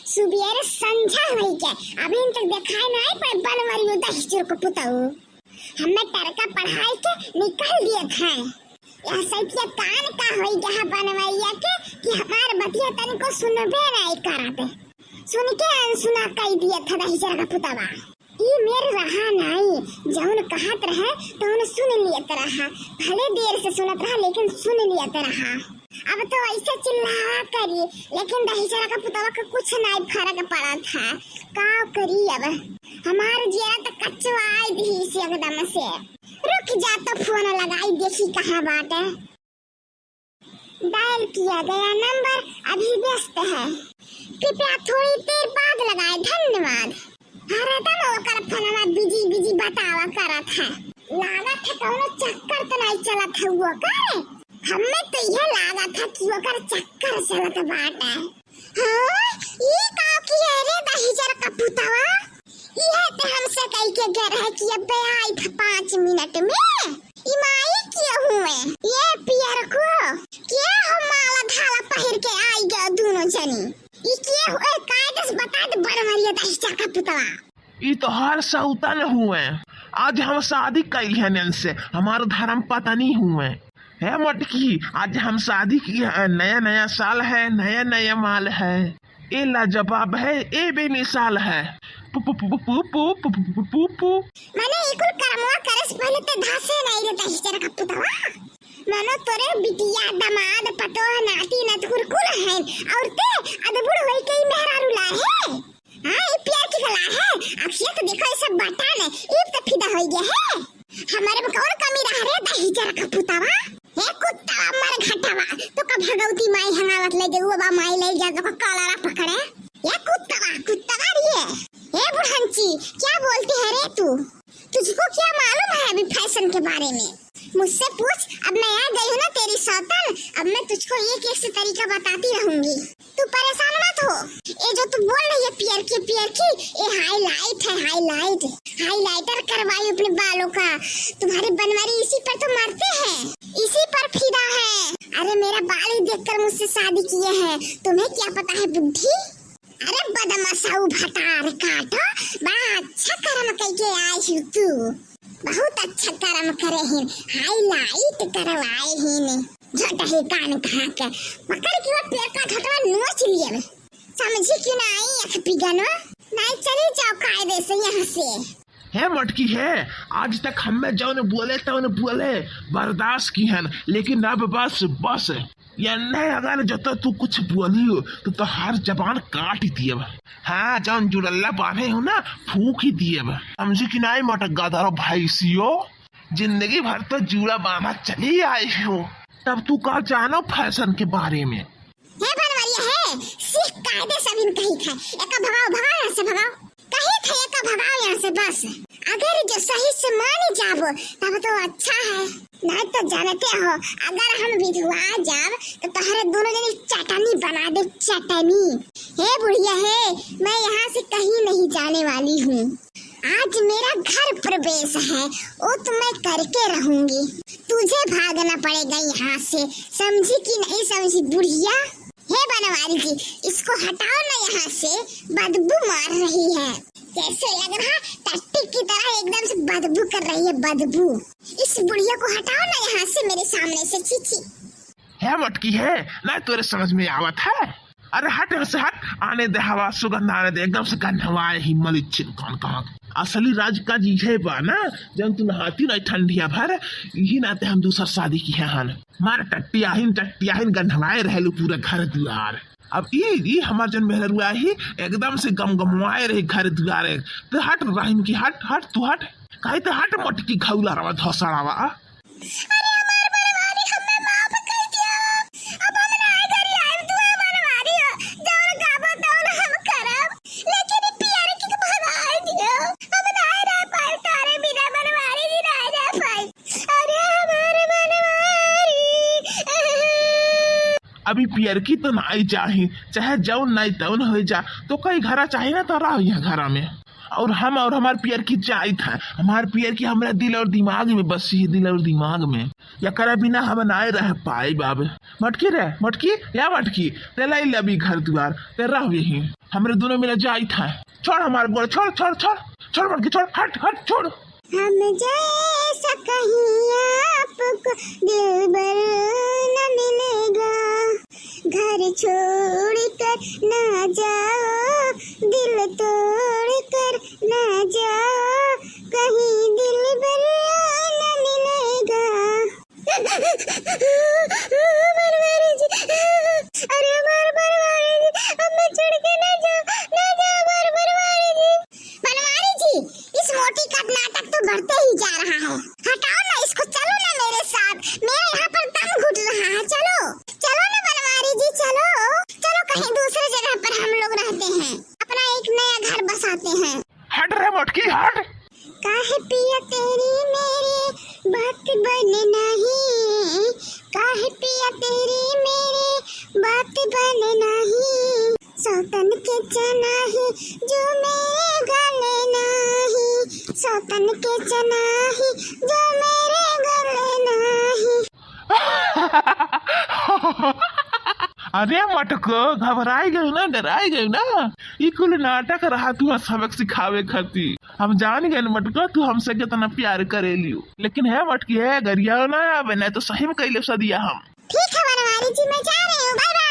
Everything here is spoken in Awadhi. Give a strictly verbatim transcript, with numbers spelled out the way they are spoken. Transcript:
सुबेरे संझा होई के, अभी तक देखाए नाई पड़े बनवरियो दहिजर क पुतऊ। हमें टरका पढ़ाई के निकल दिए थे। यह सैतिया कान का होई गया बनवरिया के कि हमार बतिया तनिको सुनबे नाई करत। सुन के अनसुना कई दिए थे दहिजर क पुतवा। ई मेर रहा नाई, जौन कहत रहे तौन सुन लियत रहा। भले देर से सुनत रहा लेकिन सुन लियत रहा। अब तो ऐसे चिल्लावा करी, लेकिन दहिजर क पुतवा के कुछ नाई फर्क पड़त है। का करी अब, हमार जिया तो कचवाई दी से एकदम से। रुक जा तो फोन लगाई, देखी कहाँ बाटे। डायल किया गया नंबर अभी व्यस्त है, कृपया थोड़ी देर बाद लगाएं, धन्यवाद। हरदम ओकर फोनवा बिजी बिजी बतावा करत है। लागत है कौनो चक्कर तो नहीं चलत है ओकर। हमें तो यह लागत है कि ओकर चक्कर चलत बाटे। हाँ, ई का किया रे दहिजर क पुतवा? इहे ते हमसे कह के गए रहे कि अबे आई था पाँच मिनट में। ई माई के हुए, ये पियर को, के हो माला धाला पहिर के आई गए दोनों जनी? ई के हुए, कायदे से बता दे बनवरिया दहिजर क पुतवा। ई तोहार सौतन हुए। आज हम शादी कैली हन इनसे, हमार धर्म पत्नी हुए। हे मोटकी, आज हम शादी की है, नया नया साल है, नया नया माल है। ए लाजवाब है, ए बेमिसाल है। पु, पु, पु। माने ई कुल करमवा करे से पहले ते धासे नहीं रहता हिचर का पुतवा। मानो तोरे बिटिया, दामाद, पतोह, नाती, नतकुर कुल हैं, और ते अदबुड़ होई के ई मेहरारू ला है। हाँ, ई प्यार की कला है। अखिया तो देखो, ये सब बता ने, ईब तो फिदा होई गया है। हमारे में कौन कमी रह रे, दहिजर का पुतवा? हे कुत्ता मर घटवा, तो का भगवती माई हंगावत ले गई, वो बा माई ले जा, तो का कलरा पकड़े। ये कुत्तवा, कुत्तवा रे। हे बुढ़ंची, क्या बोलती है रे तू? तुझको क्या मालूम है अभी फैशन के बारे में? मुझसे पूछ, अब मैं आ गई हूँ ना तेरी सौतन, अब मैं तुझको एक एक से तरीका बताती रहूंगी। तू परेशान मत हो, ये जो तू बोल रही है पियर की, पियर की, ये हाईलाइट है, हाईलाइट। हाईलाइटर करवाई अपने बालों का। तुम्हारे बनवारी इसी पर तो मरते हैं, इसी पर फिदा है। अरे मेरा बाल ही देखकर मुझसे शादी किए हैं, तुम्हें क्या पता है बुढ़ी। अरे बदमाशाऊ भतार काटो, बड़ा अच्छा कर्म कइके आए हो तू, बहुत अच्छा कर्म करे हैं, हाईलाइट करवाए हैं, झोटही कान कहाँ के, पकड़ के वो पेड़ का झोटवा नोच लिए, समझी कि नाई अख पिगनो, नाई चली जाओ कायदे से यहाँ से। हे मटकी है, आज तक हमें जौन बोले तौन बोले, बर्दाश्त की हन, लेकिन अब बस, बस। या नहीं, अगर जब तू कुछ बोली हो, तो तोहार जबान काट दियब। हाँ, जौन जुड़ल्ला बांधे हो ना, फूंक ही दियब। समझी कि नाई, मटक गादारो भैंसियो, जिंदगी भर तो जूड़ा बांधा चली आई हो, तब तू का जानो फैशन के बारे में? हे बनवरिया है, सीख कायदे से अभी कही था, एका भगाओ, भगाओ यहाँ से, भगाओ। कही था एका भगाओ यहाँ से बस। अगर जो सही से मानी जाबो, तब तो अच्छा है। नहीं तो जानते हो, अगर हम विधवा जाब, तो तोहरे दोनों जनी चटनी बना दे, चटनी। हे बुढ़िया है, मैं यहाँ से कहीं नहीं जाने वाली हूँ। आज मेरा घर प्रवेश है, वो तो मैं करके रहूंगी। तुझे भागना पड़ेगा यहाँ से, समझी कि नहीं समझी बुढ़िया? हे बनवारी जी, इसको हटाओ ना यहाँ से, बदबू मार रही है। कैसे लग रहा है, टट्टी की तरह एकदम से बदबू कर रही है, बदबू। इस बुढ़िया को हटाओ ना यहाँ से, मेरे सामने से, छी छी। है मटकी है, ना तोरे समझ में आवत है? अरे हट यहाँ से हट, आने दे हवा, सुगंध आने दे, एकदम से गंधवाए ही मलिच्छिन कौन कहाँ। असली राज का जी है बा ना, जब तू नहाती नहीं ठंडिया भर, यही नाते हम दूसर शादी किहे हन। मार टट्टियाहिन, टट्टियाहिन गंधवाए रहेलू पूरा घर दुआर। अब ई, ई हमार जन मेहरुआ ही एकदम से गमगमवाए रही घर दुआरे। तो हट राहिन की, हट, हट, तू हट। काहे ते हट मटकी खौला रवा धसड़ावा। अरे हमार बनवारी, हमें माफ कर दिया। अब हम ना घर आए, तू है बनवारी हो। जौन गाबो तौन हम करब। लेकिन ई पियर की भगाए दियो। हम ना रह पाए तारे बिना बनवारी जी, ना रह पाए। अरे हमार बनवारी। अभी पियरकी तो नाई चाही, चाहे जौन नाई तौन हो जा, तो कई घरा चाही ना तो रहो यहाँ घरा में। और हम और हमार पियर की जाइत है। हमार पियर की हमरा दिल और दिमाग में बसी है, दिल और दिमाग में। एकरा बिना हम नाय रह पाइब। मटकी रे, मटकी, या मटकी, ते लाई लबी घर दुआर, ते रह यही। हमरे दोनों मिला जाइत है। छोड़ हमार गोड़, छोड़, छोड़, छोड़, छोड़ मटकी, छोड़, हट, हट, छोड़। हम जैसा कहीं आपको दिलबर न मिलेगा, घर छोड़कर ना जाओ, दिल तोड़कर ना जाओ, कहीं दिलबर न मिलेगा। बनवारी जी, अरे हमार बनवारी जी, अब मैं छोड़ के ना जाओ, ना जाओ हमार बनवारी जी। बनवारी जी, इस मोटी का नाटक तो बढ़ते ही जा रहा है। हटाओ ना इसको, चलो ना मेरे साथ, मेरा यहाँ पर दम घुट रहा है। चलो, चलो ना बनवारी जी, चलो, चलो कहीं दूसरे जगह पर हम लोग रहते हैं, अपना एक नया घर बसाते हैं। हट रे मटकी, हट। काहे पिया तेरी मेरी बात बने नहीं, काहे पिया तेरी मेरी बात बने नहीं। सौतन के चनाही जो मेरे गले नाही, सौतन के चनाही जो मेरे गले नाही। अरे मटको, घबराई गई ना, डराई गई ना? ई कुल नाटक रहा तू सबक सिखावे खातिर। हम जान गए मटको, तू हमसे कितना प्यार करे लियो। लेकिन है मटकी, है गरिया ना आवे, नहीं तो सही में कैले सदिया हम। ठीक है बनवारी जी, मैं जा रही हूँ, बाय बाय।